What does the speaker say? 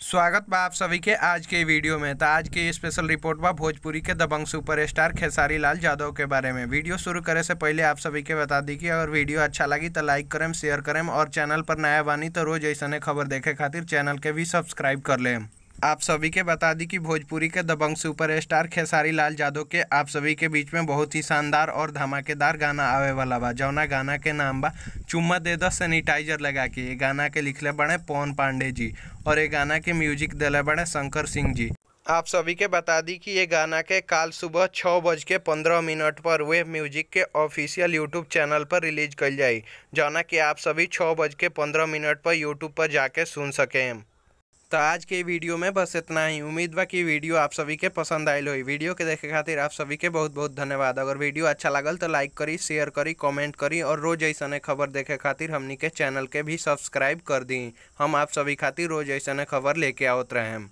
स्वागत बा आप सभी के आज के वीडियो में। तो आज के स्पेशल रिपोर्ट बा भोजपुरी के दबंग सुपरस्टार खेसारी लाल यादव के बारे में। वीडियो शुरू करे से पहले आप सभी के बता दी कि अगर वीडियो अच्छा लगी तो लाइक करें, शेयर करें और चैनल पर नया बानी तो रोज ऐसा खबर देखे खातिर चैनल के भी सब्सक्राइब कर लें। आप सभी के बता दी कि भोजपुरी के दबंग सुपरस्टार खेसारी लाल यादव के आप सभी के बीच में बहुत ही शानदार और धमाकेदार गाना आवे वाला बा, जौना गाना के नाम बा चुम्मा दे दो सैनिटाइजर लगा के। ये गाना के लिखले बड़े पवन पांडे जी और ये गाना के म्यूजिक दिले बड़े शंकर सिंह जी। आप सभी के बता दी कि ये गाना के काल सुबह 6:15 पर वेब म्यूजिक के ऑफिशियल यूट्यूब चैनल पर रिलीज कल जाई, जौना कि आप सभी 6:15 पर यूट्यूब पर जाके सुन सकें। तो आज के वीडियो में बस इतना ही। उम्मीद बा कि वीडियो आप सभी के पसंद आयल होई। वीडियो के देखे खातिर आप सभी के बहुत बहुत धन्यवाद। अगर वीडियो अच्छा लागल तो लाइक करी, शेयर करी, कमेंट करी और रोज ऐसा खबर देखे खातिर हमनी के चैनल के भी सब्सक्राइब कर दी। हम आप सभी खातिर रोज ऐसा खबर लेके आवत रहें।